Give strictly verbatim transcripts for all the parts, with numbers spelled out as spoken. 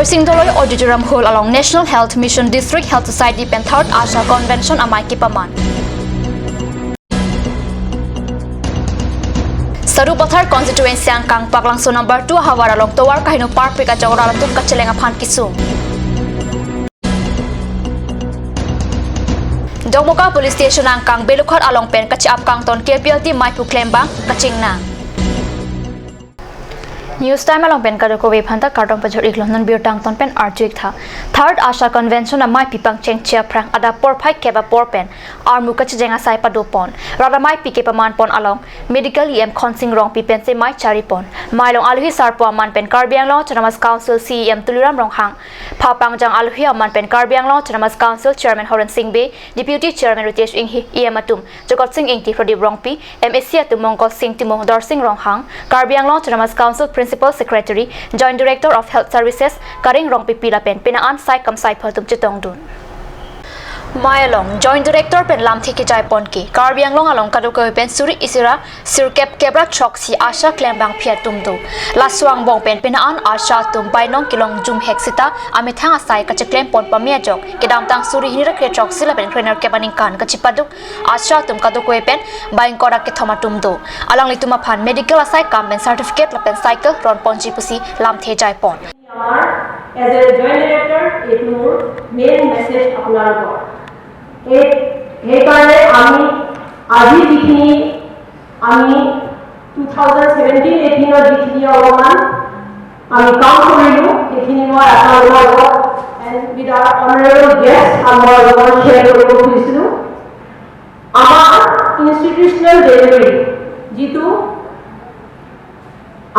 Singdoloi Auditorium Hall along National Health Mission District Health Society pen Third ASHA Convention amei kepaman. Sarupathar constituency angkang Paklangso number two havar along tovar kaheno parpik ajok rat atum kacheleng aphan kesung. Dokmoka Police Station angkang Belukhat along pen kachi-ap kangton K P L T mei pu klembang kachingnang. News Time along pen kadokave aphanta kardom pajir-iklo, non birta angton pen arju-ik tha. Third ASHA Convention amei pi pangcheng chi aphrang adap porphai kep apor pen armu kachijeng asai padopon. Rat amei pi kepaman pon along Medical E M Khonsing Rongpi pensi mei charipon. Mei along alohi sarpo aman pen Karbi Anglong Autonomous Council C E M Tuliram Ronghang, pha pangjang alohi aman pen Karbi Anglong Autonomous Council Chairman Horen Sing Bey, Deputy Chairman Ritesh Enghi, E M atum Jagat Sing Engti, Pradip Rongpi, M A C atum Mongkol Sing Timung, Darsing Ronghang, Karbi Anglong Autonomous Council Principal Secretary, Joint Director of Health Services Karing Rongpipi lapen pina an sai kam sai pho atum chetongdun. Mei along Joint Director pen lamthe kejai pon ke Karbi Anglong along kadokave pen suri isi ra sirkep kep ra choksi ASHA klembangpi atum do. Laso angbong pen pina an ASHA atum bainong kelong jumhek sita amethang asai kacheklem pon pame ajok kedamtang suri hini ra kre choksi lapen kre nerkep aningkan kachepaduk ASHA atum kadokave pen bang ingkoi ra kethom atum do. Alanglitum aphan medical asai kam pen certificate lapen cycle ron ponji pusi lamthe jai pon. আমাৰ as a joint director এইটো মোৰ main message আপোনালোকৰ। এই সেইকাৰণে আমি আজি যিখিনি আমি টু থাউজেণ্ড ছেভেণ্টিন এইটিনত যিখিনি অলপমান আমি কাম কৰিলোঁ, সেইখিনি মই আপোনালোকৰ লগত and with our honourable guest মই অলপমান শ্বেয়াৰ কৰিব খুজিছিলোঁ। আমাৰ ইনষ্টিটিউচনেল ডেলিভাৰী যিটো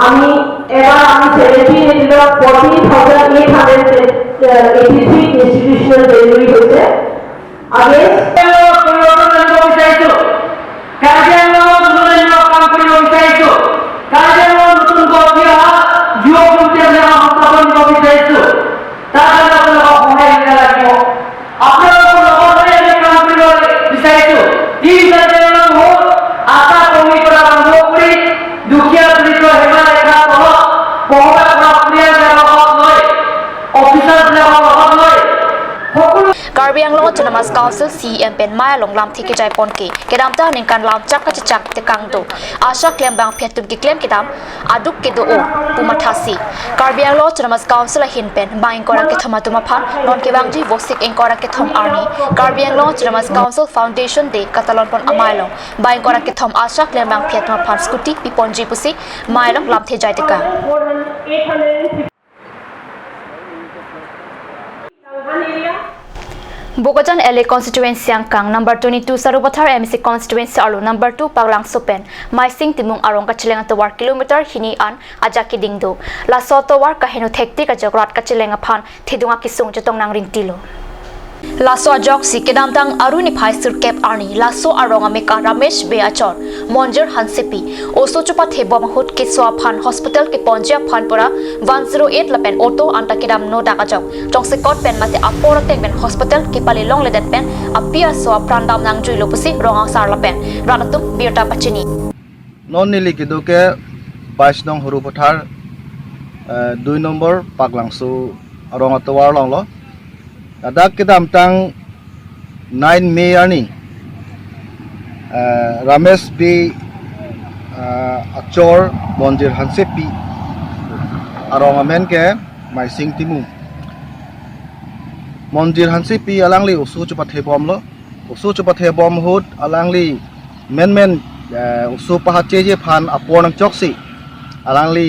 আমি এবাৰ আমি ছেভেণ্টিন এইটিনত fourteen thousand eight hundred eighty three institutional delivery হৈছে। আগেইনষ্ট পৰিৱৰ্তন আনিব বিচাৰিছো, কাৰ্বি আংলঙত উন্নয়নমূলক কাম কৰিব বিচাৰিছো, কাৰ্বি আংলঙত নতুনকৈ উঠি অহা যুৱক যুৱতীসকলক সংস্থাপন দিব বিচাৰিছো। তাৰ কাৰণে আপোনালোকৰ সহায় সুবিধা লাগিব। আপোনালোকৰ লগত লৈ আমি কাম কৰিব বিচাৰিছো। টিম কাৰ্বি আংলং হ'ল আশা কৰ্মীৰ পৰা আৰম্ভ কৰি দুখীয়া দৰিদ্ৰ সীমাৰেখাৰ তলত বসবাস কৰা পৰিয়ালবিলাকক লৈ অফিচাৰবিলাকক লগত লৈ সকলো Karbi Anglong Autonomous Council C E M pen mei along lamthe kejai pon ke kedamtang aningkan lamchak kachechak tekang do. ASHA klembangpi atum keklem kedam aduk kedo-o pu mathasi Karbi Anglong Autonomous Council ahin pen bang ingkoi ra kethom atum aphan non kevangji Vosik ingkoi ra kethom arni Karbi Anglong Autonomous Council Foundation Day katalon pon amei along bang ingkoi ra kethom ASHA klembangpi atum aphan scooty piponji pusi mei along lamthe jai tekang. Bokajan L A constituency angkang number twenty-two Sarupathar M A C constituency arlo number two Paklangso pen Maising Timung arong kacheleng atovar kilometer hini an ajak keding do. Laso atovar kaheno thektik ajok rat kacheleng aphan thedung akesung chetong nangringtilo. Laso ajoksi kedamtang Aru niphai sirkep arni laso arong ameka Ramesh Bey achor Monjir Hansepi oso chepathe bom ahut keso aphan hospital keponji aphan pura one zero eight lapen auto anta kedam nodak ajok tongsekot pen mate apor ateng pen hospital kepale longledet pen api aso apran dam nangjuilo pusi rong asar lapen rat atum birta pachini. Non neli kedo ke bais nong Sarupathar, eh, dui nombor Paklangso arong atovar along lo. Ladak kedamtang nine May arni, eh, Ramesh Bey, eh, achor Monjir Hansepi arong amen ke Maising Timung. Monjir Hansepi alangli oso chepathe bom lo. Oso chepathe bom ahut alangli menmen, eh, oso pahacheji aphan apor nangchoksi. Alangli,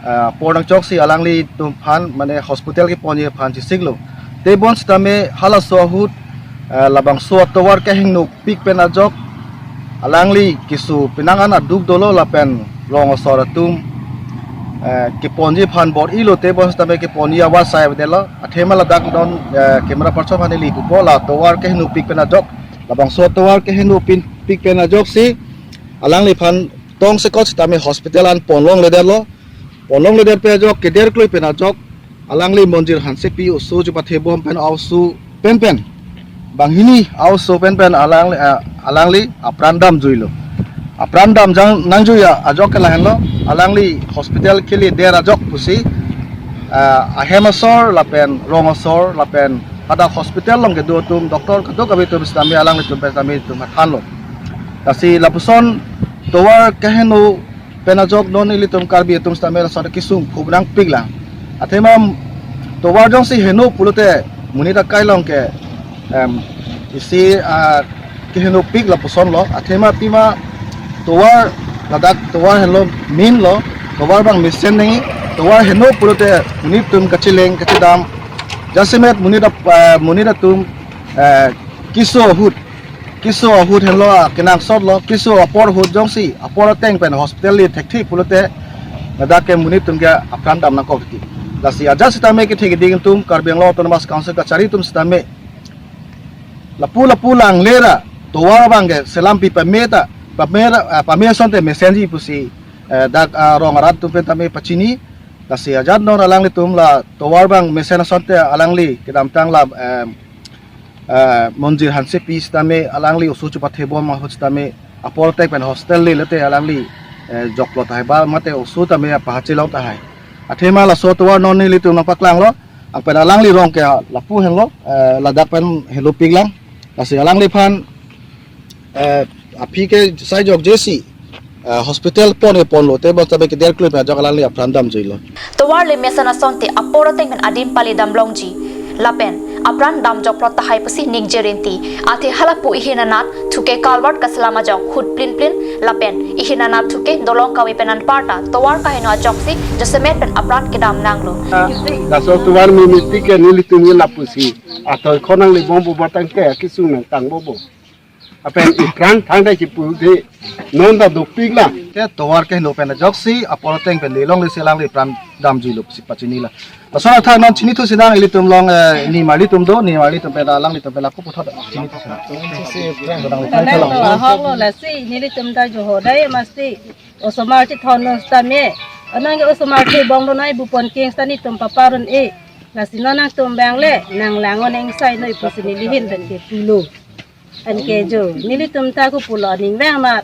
eh, apor nangchoksi alanglitum aphan mane hospital keponji aphan chesiklo. Tebon sitame halaso ahut, eh, labangso atovar kehingno pik pen ajok alangli keso penang an aduk dolo lapen rong asor atum, eh, keponji aphan bor-ilo, tebon sitame keponji awas sai avedetlo. Athema ladak non, eh, camera person aphan neli pupo, la tovar kehingno pik pen ajok, labangso tovar kehingno pin pik pen ajoksi alangliphan tongsekot sitame hospital an pon longledetlo. Pon longledet pen ajok keder klui pen ajok alangli Monjir Hansepi oso chepathe bom pen a-oso penpen, banghini a-oso penpen alangli, eh, alangli apran damjuilo. Apran damjang nangjui ajok ke lahenlo, alangli hospital keledet ajok pusi ah, ahem asor lapen rong asor lapen hadak hospital along kedo atum, doctor kadokave atum sitame alanglitum pen sitame itum thanlo. Lasi lapuson tovar keheno pen ajok non ilitum Karbi atum sitame lason kesung phubnangpiklang. Athema tovar jongsi heno pulote monit akai along ke, em, isi, ah, kehenopik lapusonlo. Athema pima tovar ladak tovar henlo main lo, tovar abang mesen nangji, tovar heno pulote monit atum kacheleng kachedam, jasemet monit ap-, ah, monit atum, eh, keso ahut, keso ahut henlo, ah, kenangsotlo, keso apor ahut jongsi apor ateng pen hospital le thekthe pulote ladak ke monit atum ke apran dam nangkok titi. Lasi ajat sitame kethe keding atum, Karbi Anglong Autonomous Council kachari atum sitame lapu lapu langle ra tovar abang ke selam pi pame ta, pame ra, ah, pame asonte mesenji pusi, eh, dak, ah, rong arat atum pen tame pachini. Lasi ajat non alanglitum la tovar abang mesen asonte alangli kedamtang la, em, eh, Monjir Hansepi sitame alangli oso chepathebom ahut sitame apor ateng pen hospital le lote alangli, eh, joklo tahai ba mate oso tame apa hachilong tahai. Athema laso tovar non nelitum nangpaklanglo. Anpen alangli rong ke lapu henlo, eh, ladak pen henopiklang. Lasi alangliphan, eh, aphi ke sai jokjesi, eh, hospital pon ke ponlo, tebon tabe keder klui pen ajok alangli apran damjuilo. Tovar le mesen asonte apor ateng pen adim pali damlongji lapen apran damjokplot tahai pusi ningje rinti. Athe halapu ihin anat thuke culvert kaselam ajok hut plin plin lapen ihin anat thuke dolong kave pen anparta tovar kaheno ajoksi jasemet pen apran kedam nanglo. Laso tovar mimiti ke nelitum ke lapusi atoi khonang le bombo batang ke kesung nangtang bobo. Apen ipran thangdai kipu de non ta dopiklang. Te tovar keheno pen ajoksi apor ateng pen lelongle si alangli apran damjuilo si pachinila. Lason athak non chinithu sinang ilitum along, eh, nimarlitum do, nimarlitum pen alanglitum pen lapu puthot chinithu sinang. Kadang lo, ahok lo lasi nelitum ta joho dai masi. Osomar chethon non sitame. Anang ke osomar thebong lo nai bupon keng sita netum paparun e. Lasi non nangtum abang le nanglang-o nang sai noi pusi nelihin pen ke pulo. Anke jo, nelitum ta ko pulo aning vang ma.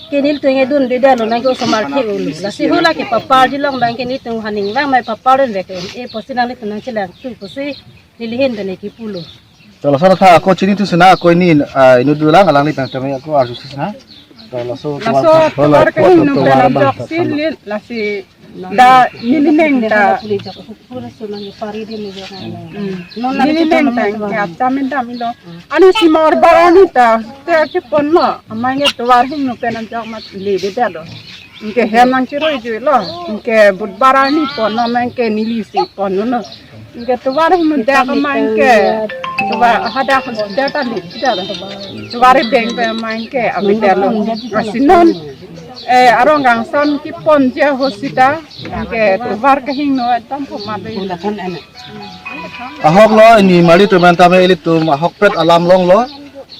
Ke nelitum ke dunde detlo nang ke osomar the-olo. Lasi hula ke paparji along abang ke nelitum aning vang ma paparun vek e pusi nanglitum nangchelangthu pusi nelihin pen ke pulo. To laso athak ako chinithu sinang, ako ini, ah, inut dolang alangli pen tame ako arjusi sinang. To laso, laso tovar, tovar keheno pen ajok si lin lasi da nelining ta. Hmm. Nelining ta ke achamin damlo. Ani simor barani ta te ake ponlo. Amang ke tovar hingno pen ajok mat le detlo. Anke hem nangchiruijuilo. Anke budbar arni ponlo, anke neli si ponlo. Anke tovar hingno dak amang ke tovar hadak hospital ta le detlo. Tovar beng pen amang ke avedetlo. Lasi non, eh, arong kangsan keponji ahut sita. Anke tovar kehingno etam poma be. Ahok lo, nimarlitum pen tame ilitum ahokpet alam longlo.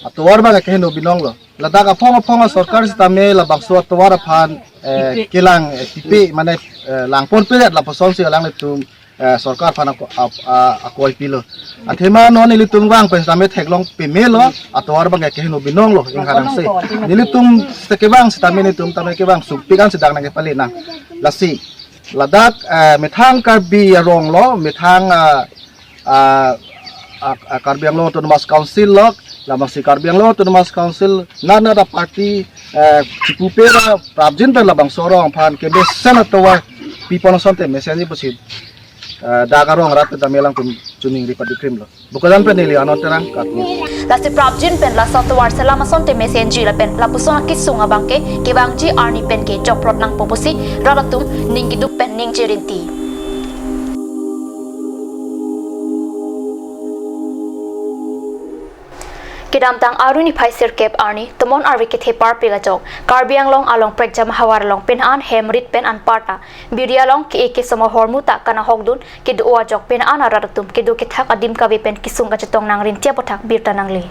Atovar abang keheno binonglo. Ladak aphong aphong asorkar sitame labangso atovar aphan, eh, kelang, eh, pipe mane, eh, langponpedet lapusonsi alanglitum, eh, sorkar aphan ako-, ap-, a-, akoi pilo. Athema non ilitum vang pen sitame theklong pemelo, atovar abang keheno binonglo ingharang se. Nelitum sitame kevang sitame nelitum tame kevang sungpik an si dak nangkepale nang. Lasi ladak, eh, methang Karbi arong lo, methang, ah, ah, ah, ah, Karbi Anglong Autonomous Council lo, lamasi Karbi Anglong Autonomous Council nana da party, eh, chipupe ra prapjin pen labangso arong aphan kemesen atovar pipon asonte mesenji pusi, eh, dak arong arat pen tame alangtum choningri padikrimlo. Bokajan pen neli Anon Terang, Katni. Lasi prapjin pen laso tovar selam asonte mesenji lapen lapuson akesung abang ke kevangji arni pen ke jokplot nangpo pusi rat atum ning keduk pen ningje rinti. Kedamtang Aru niphai sirkep arni, tomon arve kethe parpik ajok, Karbi Anglong along Prekjam havar along pin-an hem rit pen anparta biri along ke-e kesomar ahormu ta kanahokdun kedo ajok pin-an arat atum kedo kethak adim kave pen kesung kachetong nangrinti aputhak birta nangle.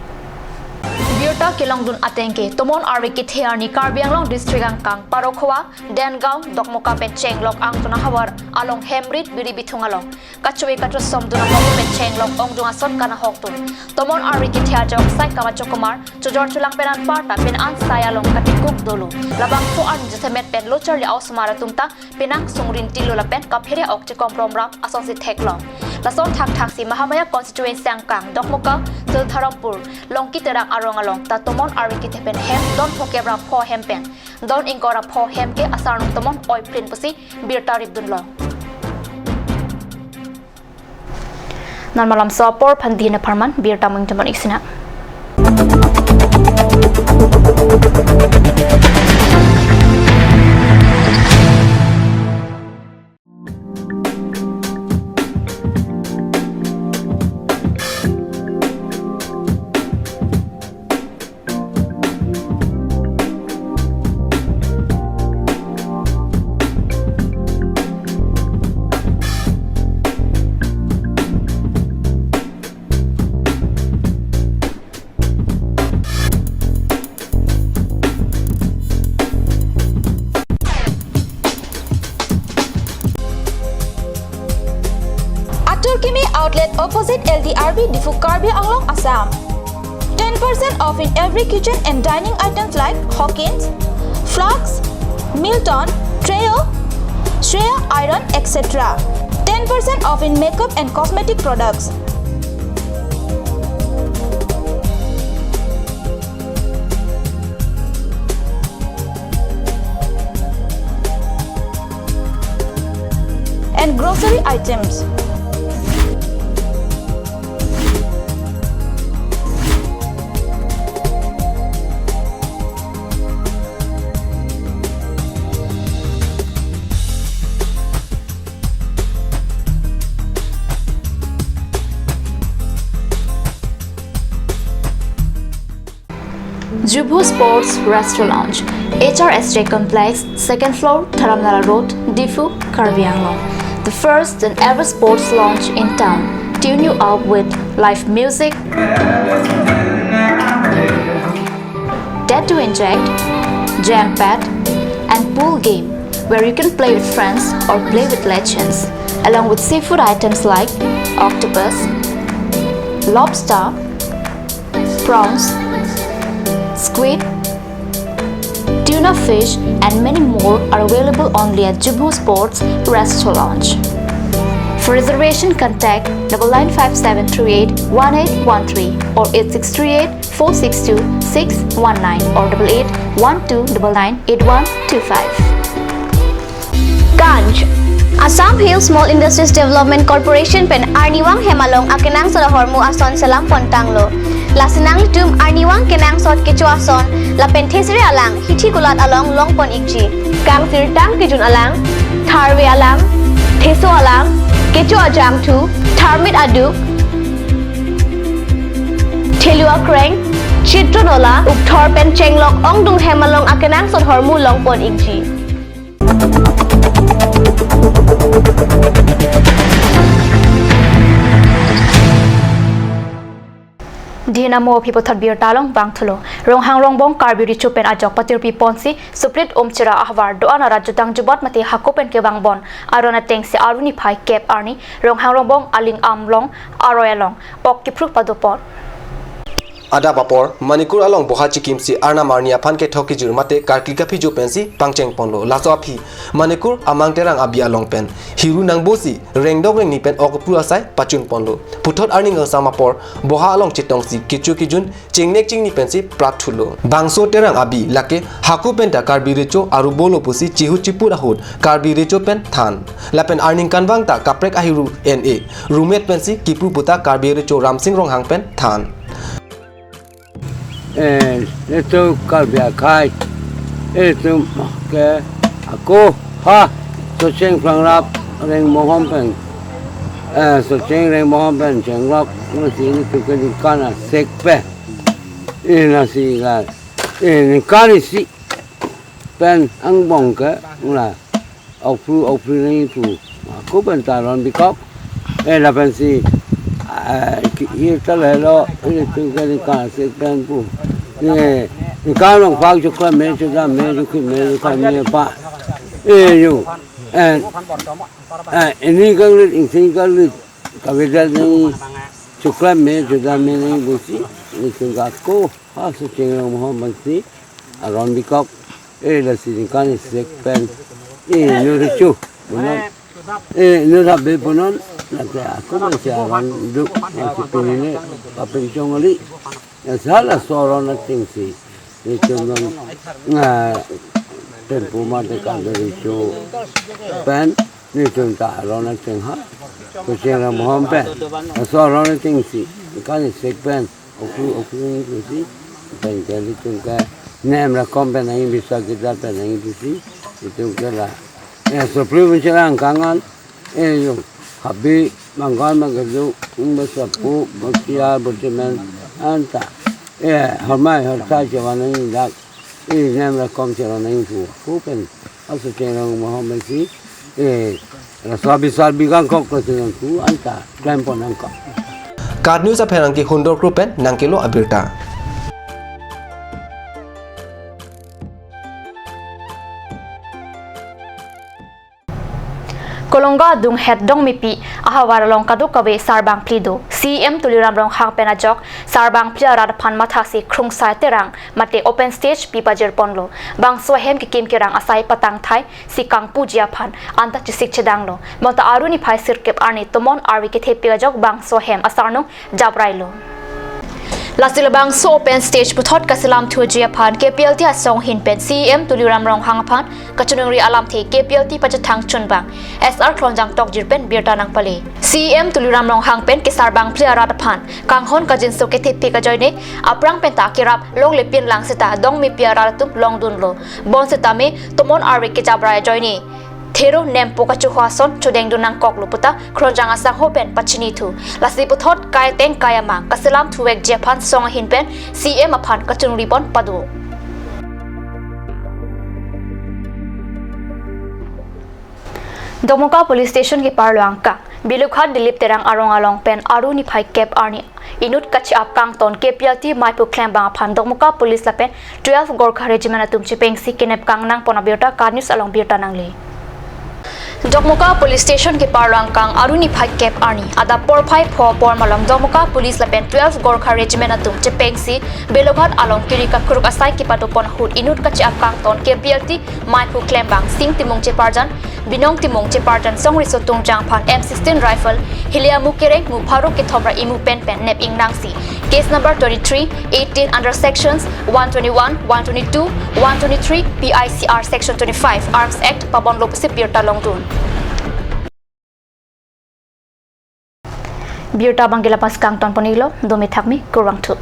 Birta kelongdun ateng ke, tomon ari kethe arni Karbi Anglong district angkang Parokhowa, Dengaon, Dokmoka pen chenglok Angtuna havar along hem rit biri bithung along kacho-e kachosom dun ahok pen chenglok ongdung ason kanahok dun. Tomon ari kethe ajok sai kamachokomar, chojor cholang pen anparta pen an sai along katikuk dolo. Labangso arni jasemet pen lo charli a-osomar atum ta penang sungrin tilo lapen kaphere ok chekom romram asonsi theklong. Lason thakthak si Mahamaya constituency angkang Dokmoka, Tuldharampur, Longki Terang arong along ta tomon ari kethe pen hem don phokep ra pho hem pen don ingkoi ra pho hem ke asarnung tomon oiplin pusi birta ripdunlong. Non malam so apor aphan dina pharman birta mung jamon iksina. Atur Kimi Outlet, opposite L D R B, Diphu, Karbi Anglong, Assam. Ten percent off in every kitchen and dining items like Hawkins, flasks, Milton, Treo, Shreya iron, et cetera. Ten percent off in makeup and cosmetic products. And grocery items. Jubhu Sports Restaurant, H R S J Complex, second floor, Dharamnala Road, Diphu, Karbi Anglong. The first and ever sports lounge in town. Tune you up with live music, tattoo inject, jam pad, and pool game, where you can play with friends or play with legends, along with seafood items like octopus, lobster, prawns, squid, tuna fish, and many more are available only at Jubhu Sports Restaurant. For reservation, contact double nine five seven three eight one eight one three or eight six three eight four six two six one nine or double eight one two double nine eight one two five. Ganj. Assam Hill Small Industries Development Corporation pen arnivang hem along akenangsot ahormu ason selam pontanglo. Lasi nanglitum arnivang kenangsot kecho ason lapen thesere alang hithi kulat along longpon ikji. Kangsirtang kejun alang, tharve alang, theso alang, kecho ajangthu, tharmit aduk, thelu akreng, chitro nola, ukthor pen chenglok ongdung hem along akenangsot ahormu longpon ikji. Dina mo aphi puthot birta along bangthulo. Ronghang Rongbong Karbi Recho pen ajok patirpi ponsi Suprit Umchira ahavar do-an arat jutang jubot mate hako pen kevang bon aron atengsi arni phai kep arni Ronghang Rongbong Aling Amlong aroi along ok kiphru padopon. Adap apor, Manikor along boha chikimsi arnam arni aphan kethok kejir mate karkli kaphijo pensi pangcheng ponlo. Laso aphi, Manikor Amang Terang abi along pen hiru nangbosi rengdok rengni pen ok kiphru asai pachun ponlo. Puthot arni kangsam apor, boha along chetongsi kecho kejun chingnek chingni pensi prat thulo. Bangso Terang abi lake hako penta Karbi Recho aru bolo pusi chihu chiput ahut Karbi Recho pen than. Lapen arningkanvang ta kaprek ahiru N A rumet pensi kiphru puta Karbi Recho Ramsing Ronghang pen than. Eh, netum Karbi akhei, netum ke ako ha, Socheng Prangrap Rengmohom pen, eh, Socheng Rengmohom pen chenglok, lasi netum ke ningkan asek pen, eh, lasi la, eh, ningkan isi pen angbong ke la, okphru, okphru nangji pu. Ako pen ta ron bikok. Eh, lapensi, eh, ki-, ir ta lelo, netum ke ningkan asek pen pu. Eh, ningkan long pak choklam me, chodam me, chokhi me, chokha me pa. Eh, yo. Eh, eh, ini kangrit, ingsi kangrit, kavedet nangji, choklam me, chodam me nangji pusi, nelitum ke ako, ha, Socheng Ronghang Mohom abangsi aron bikok, eh, lasi ningkan isi pen, eh, inut recho, punon, eh, inut habe punon, lake ako abangsi aron duk, lasi pini ne, papinchong kali. Lasi halaso aron atengsi nelitum non, ah, tempo mate kado recho pen, nelitum ta aron ateng ha, Socheng Ronghang Mohom pen, laso aron atengsi, ningkan isi pen, oku, oku nangji pusi, pen ke nelitum ke nem rakom pen nangji, bisa kita pen nangji pusi, nelitum ke la, eh, supply pun cherang kangan, eh, yo, habe, mangkan, mangkadu, ung, basapu, bosiar, bosimen, anta, eh, hormai, horta, chevan nangji dak, eh, nem rakom cheron nangji pu, pu pen, ha Socheng Ronghang Mohom abangsi, eh, laso abisar bikangkok, laso nangku, anta, klempon nangkok. KAT News aphan nangkehundor kru pen nangkelo abirta. Kolonga adung het Dongmipi ahavar along kadokave sarbang phli do. CEM Tuliram Ronghang pen ajok sarbang phli arat aphan mathasi Krungsai Terang mate open stage pi pajir ponlo. Bangso ahem kekim kerang asai patang thai si kangpuji aphan anta chesik chedanglo. Bonta Aru niphai sirkep arni tomon arve kethepik ajok bangso ahem asarnung japrailo. Lasi labangso open stage puthot kaselam thuji aphan KPLT asong ahin pen CEM Tuliram Ronghang aphan kachiningri alamthe KPLT pachethang chunbang S R Kronjang Tokjir pen birta nangpale. CEM Tuliram Ronghang pen kesarbang phli arat aphan kanghon kajinso kethepik ajoine aphrang penta kerap longle pinlang seta Dongmipi arat atum longdunlo. Bonsetame tomon arve kejaprai ajoine thero nempo kachoho ason chodengdun nangkoklo puta Kronjang asangho pen pachini thu. Lasi puthot kai ateng kai amang kaselam thuvekji aphan song ahin pen CEM aphan kachiningri pon pado. Dokmoka Police Station keparlo angkang Belughat Dilip Terang arong along pen Aru niphai kep arni inut kache-ap kangton KPLT maiphu klembang aphan Dokmoka Police lapen twelve Gorkha Regiment atum chepengsi kenep kangnang pon abirta KAT News along birta nangle. Dokmoka Police Station keparlo angkang Aru niphai kep arni adap porphai pho apor malom Dokmoka Police lapen twelve Gorkha Regiment atum chepengsi Belughat along kiri kakruk asai kepado pon ahut inut kache-ap kangton KPLT maiphu klembang Sing Timung cheparjan, Binong Timung cheparjan Songriso Tungjang aphan M sixteen rifle, hili amu kereng mu pharo kethom ra imu pen pen nep ingnangsi case number twenty-three eighteen under sections one twenty-one, one twenty-two, one twenty-three, P I C R section twenty-five Arms Act pabonlo pusi birta longdun. Birta abang ke la-an pen kangton pon-iklo, dome thakme, kurvangthu.